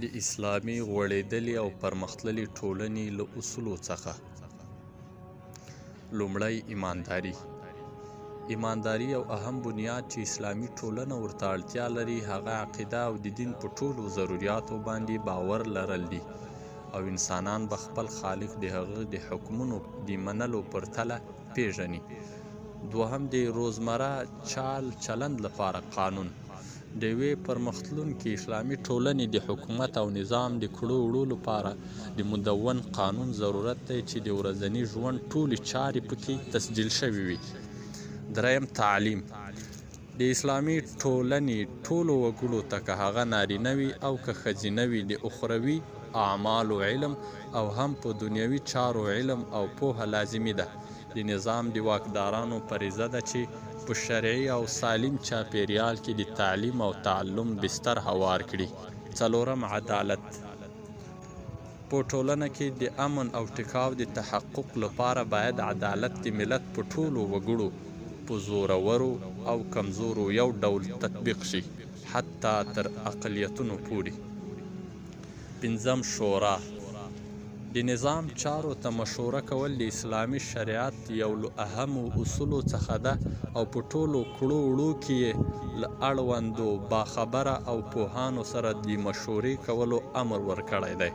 د اسلامي غوړېدلې او پرمختللې ټولنې له اصولو څخه لومړی ایمانداري. ایمانداري یو اهم بنیاد چې اسلامي ټولنه ورته اړتیا لري، هغه عقیده او د دین په ټولو ضروریاتو باندې باور لرل دي او انسانان به خپل خالق د هغه د حکمونو د منلو پر تله پېژني. دوهم د روزمره چال چلند لپاره قانون. د یوې پرمختلونکې اسلامي ټولنې د حکومت او نظام د کړو وړو لپاره د مدون قانون ضرورت دی چې د ورځني ژوند ټولې چارې پکې تسجیل شوې وي. دریم تعلیم. د اسلامي ټولنې ټولو وګړو ته که هغه نارینه وي او که ښځینه وي د اخروي اعمالو علم او هم په دنیوي چارو علم او پوهه لازمي ده. د نظام د واکدارانو فریضه ده چې په شرعي او سالم چاپېریال کې د تعلیم او تعلم بستر هوار کړي. څلورم عدالت. په ټولنه کې د امن او ټیکاو د تحقق لپاره باید عدالت د ملت په ټولو وګړو، په زورورو او کمزورو یو ډول تطبیق شي، حتی تر اقلیتونو پورې. پنځم شورا. د نظام چارو ته مشوره کول د اسلامي شریعت یو له اهمو اصولو څخه ده او په ټولو کړو وړو کې یې له اړوندو باخبره او پوهانو سره د مشورې کولو امر ورکړی دی.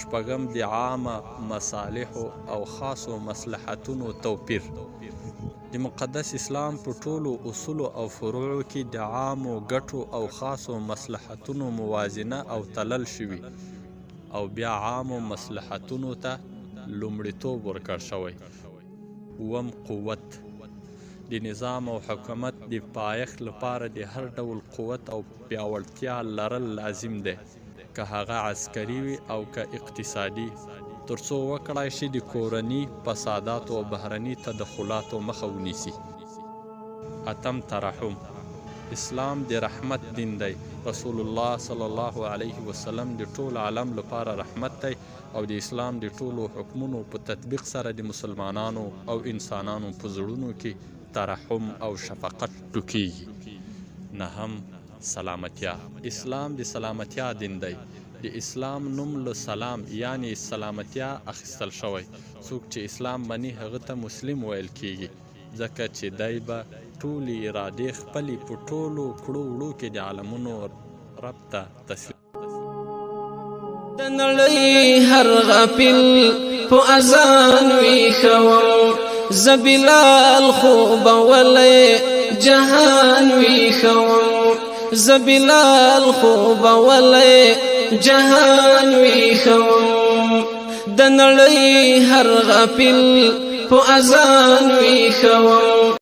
شپږم د عامه مصالحو او خاصو مصلحتونو توپیر. د مقدس اسلام په ټولو اصولو او فروعو کې د عامو ګټو او خاصو مصلحتونو موازنه او تلل شوي او بیا عامو مصلحتونو ته لومړیتوب ورکړ شوی. اووم قوت. د نظام او حکومت د پایښت لپاره د هر ډول قوت او پیاوړتیا لرل لازم دی، که هغه عسکري وي او که اقتصادي، تر څو وکړای شي د کورني فساداتو او بهرني تدخلاتو مخه ونیسي. اتم ترحم. اسلام د رحمت دین دی، رسول الله صلی الله علیه وسلم د ټول عالم لپاره رحمت دی او د اسلام د ټولو حکمونو په تطبیق سره د مسلمانانو او انسانانو په زړونو کې ترحم او شفقت ټوکیږي. نهم سلامتیا. اسلام د سلامتیا دین دی، د اسلام نوم له سلام یعنی سلامتیا اخیستل شوی، څوک چې اسلام مني هغه ته مسلم ویل کیږي، ځکه چې دی به ټولې ارادې خپلې په ټولو کړو وړو کې د عالمونو رب ته تسلیم. د نړۍ هر غافل په اذان ویښوم، زه بلال خوبولی جهان ویښوم، زه بلال خوبولی جهان ویښوم. د نړۍ هر غافل په اذان ویښوم.